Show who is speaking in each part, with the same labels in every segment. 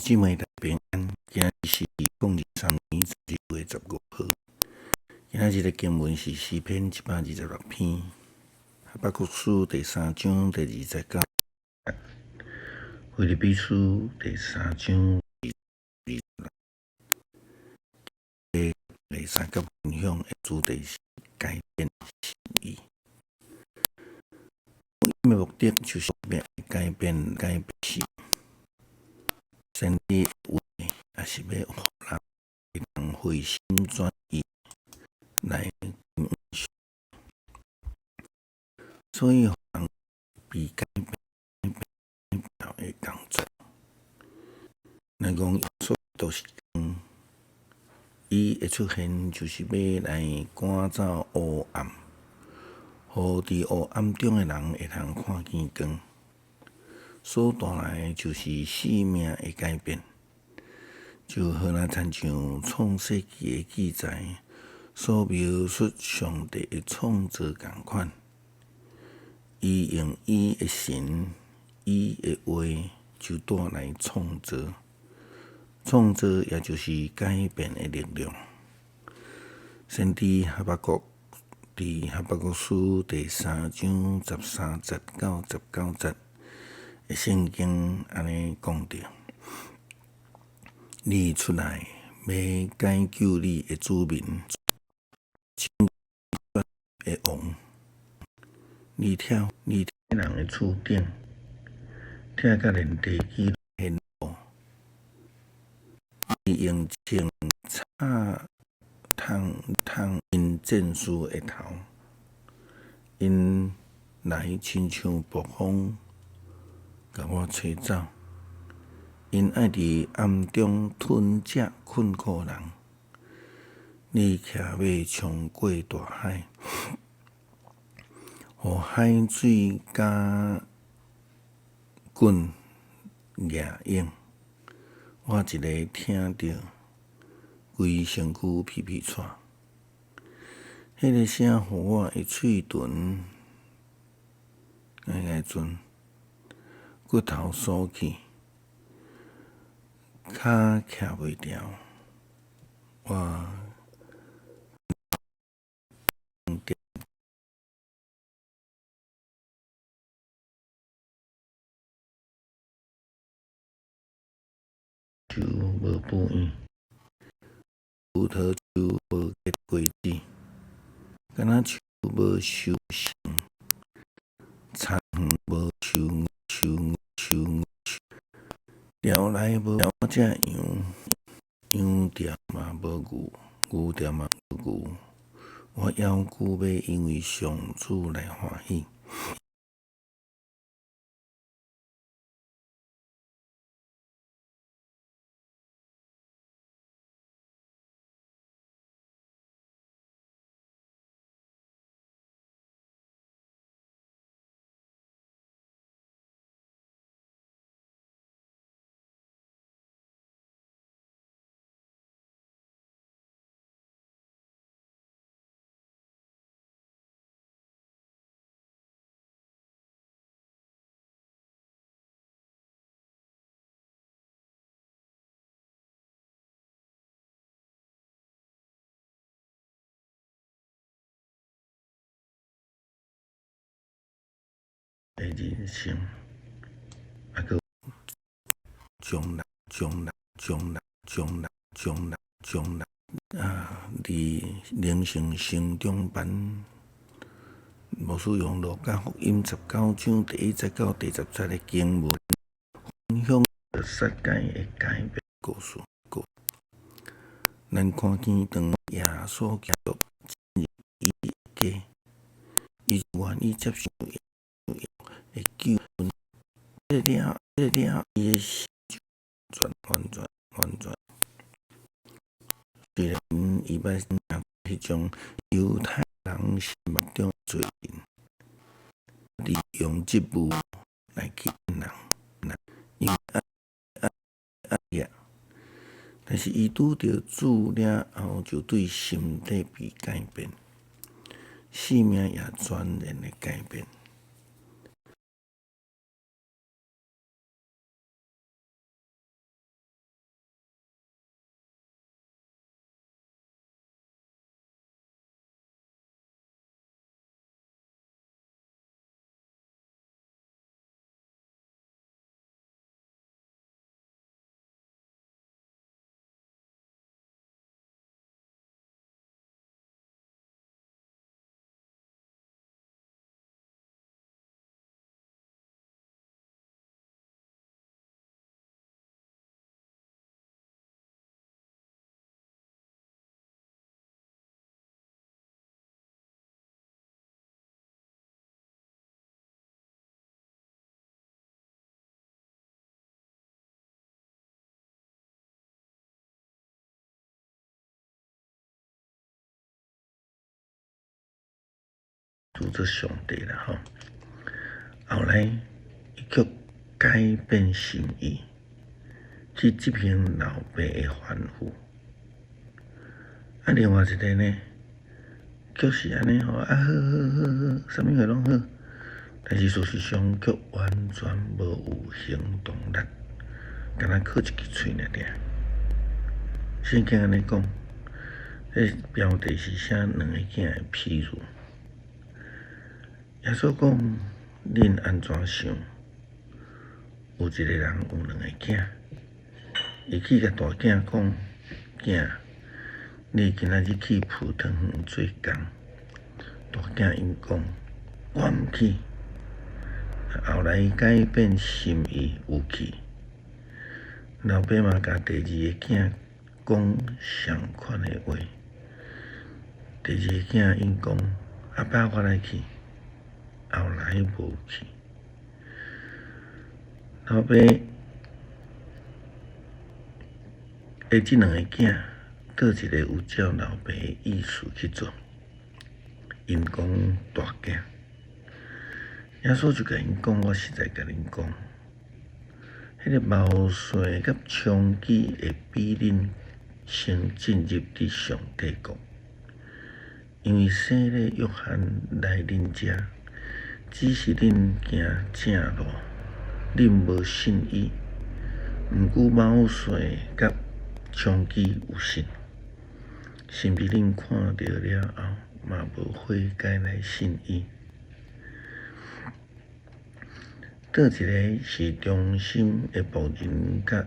Speaker 1: 姊妹大家平安，今日是2023年12月15號。今仔日的經文是詩篇126篇，哈巴谷書第三章第二節到腓立比書第三章二節。第三個分享的主題是改變心意。福音的目的就是欲改變改變心。先知的話也是欲予人會當回心轉意來，所以予人被改變的工作。若講耶穌都是光，伊的出現就是欲來趕走烏暗，予佇烏暗中的人會通看見光。所帶來的就是生命的改變，就好若親像創世記的記載所描述上帝的創造仝款，伊用伊的神，伊的話就帶來創造，創造也就是改變的力量。先知哈巴谷佇哈巴谷書第三章13節到19節。聖經按呢講著：你出來欲解救你的子民，拯救的王，你拆你人的厝頂，拆甲連地基掀落，你用槍插捅捅𪜶戰士的頭，𪜶來親像暴風。共我吹走，𪜶愛佇暗中吞食困苦人。你騎馬衝過大海，予海水加滾夯湧。我一个聽著，規身軀皮皮掣。彼个聲予我的喙唇，彼个陣骨頭酥去，跤徛袂牢。我樹無補院，葡萄樹無結果子，橄欖樹無收成，田園無收收收收，牢內無隻羊，羊店嘛無牛，牛店嘛無牛。我猶閣欲因為上主來歡喜。的人生，啊，閣將來、將來、將來、將來、將來、將來啊！佇靈性成長班，牧師用路加福音19章第1節到第10節的經文，分享撒該的改變故事。咱看見當耶穌基督進入伊的家，伊願意接受的救恩，這了這了，伊的心就全完全完全。雖然伊捌聽彼種猶太人心目中的罪人，利用職務來去騙人，因為愛愛愛但是伊拄著主了後，就對心底被改變，生命也全然的改變。穌做上帝啦吼。後來伊卻改變心意，去執行老爸的吩咐。啊，另外一个呢，卻是按呢吼，啊好好好好，啥物貨攏好，但是事實上卻完全無有行動力，干焦靠一支喙爾爾。聖經按呢講，這標題是寫兩个囝的譬喻。耶穌講：恁按怎想？有一个人有兩个囝，伊去共大囝講：囝，你今仔日去葡萄園做工。大囝應講：我毋去。後來伊改變心意，有去。老爸嘛共第二个囝講相款的話。第二个囝應講：阿爸，我來去。後來無去。老爸的這兩个囝，佗一个有照老爸的意思去做？𪜶講大囝，耶穌就共𪜶講：我實在共恁講，彼个毛細佮娼妓會比恁先進入佇上帝國，因為洗禮約翰來恁遮，只是恁行正路，恁無信伊。毋過毛細佮娼妓有信，甚至恁看著了後，嘛無悔改來信伊。佗一个是忠心的僕人，佮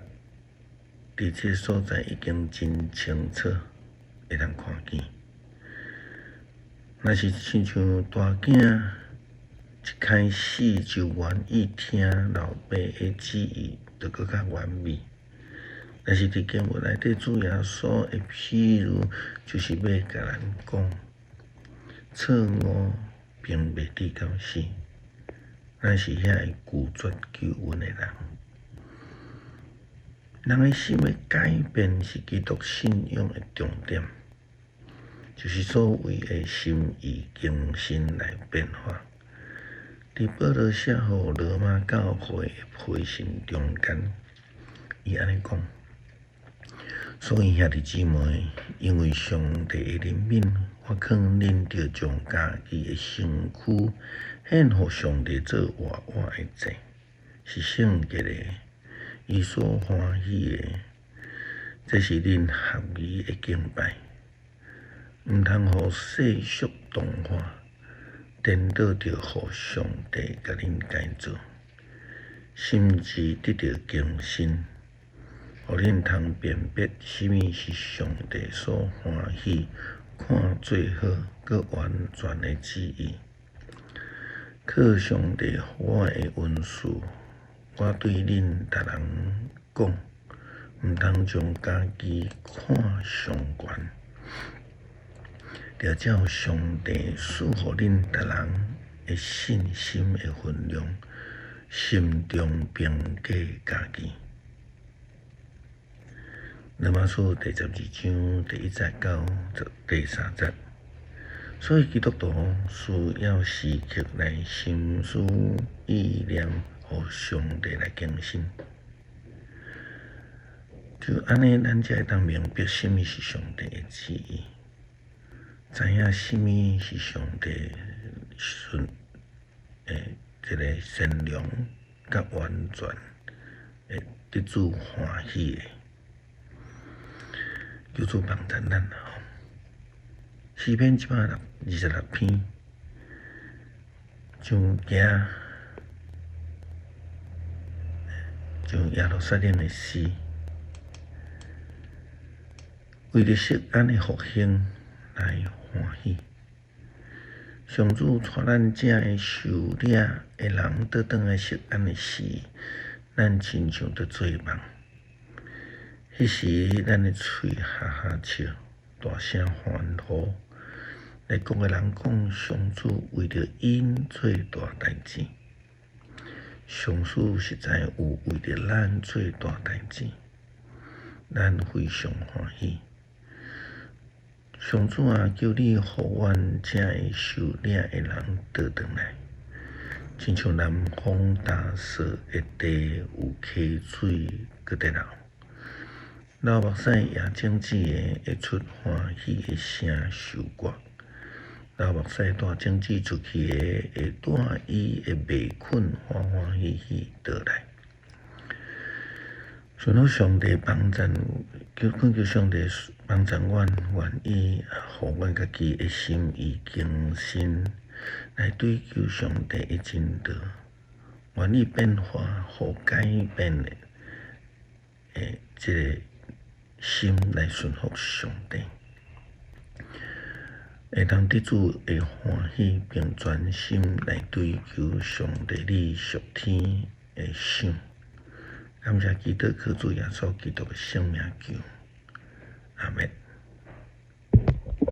Speaker 1: 佇這个所在已經真清楚，會當看見。若是親像大囝一開始就願意聽老爸的旨意，就閣較完美。但是佇經文內底，主耶穌的譬喻，就是欲共咱講，錯誤並袂至到死，咱是遐會拒絕救恩的人。人的心的改變是基督信仰的重點，就是所謂的心意更新來變化。佇保羅寫予羅馬教會的批信中間，伊按呢講：所以兄弟姊妹，因為上帝的憐憫，我勸恁著將家己的身軀獻予上帝做活活的祭，是聖潔的，伊所歡喜的。這是恁合宜的敬拜。毋通予世俗同化，顛倒著予上帝共恁改造，心智得著更新，予恁通辨別啥物是上帝所歡喜、看做好、閣完全的旨意。靠上帝予我的恩賜，我對恁逐人講，毋通將家己看上懸，著照上帝賜予恁逐人的信心的分量，心中評價家己。羅馬書第十二章第一節到第三節。所以基督徒需要時刻來心思意念，予上帝來更新。就按呢，咱才會當明白啥物是上帝的旨意，知影啥物是上帝順的這个善良佮完全會得主歡喜的。求主幫助咱吼。詩篇一百二十六篇，上行上耶路撒冷的詩，為著錫安的復興來歡喜。上主帶咱遮的受掠的人倒轉來錫安的時，咱親像佇做夢。彼時，咱的喙哈哈笑，大聲歡呼。列國的人講，上主為著𪜶做大代誌。上主實在有為著咱做大代誌，咱非常歡喜。上主啊，求你予阮遮个受掠的人倒轉來，親像南風打掃的地有溪水閣佇流。流目屎野種子的會出歡喜的聲收割，流目屎帶種子出去的會帶伊的麥捆歡歡喜喜倒來。順服上帝幫贊，求懇求上帝幫贊阮，願意予阮家己的心意更新，來追求上帝的真道，願意變化，予改變的這个心來順服上帝，會當得主的歡喜，並專心來追求上帝你屬天的想。感謝基督，靠主耶穌基督的聖名求，阿們。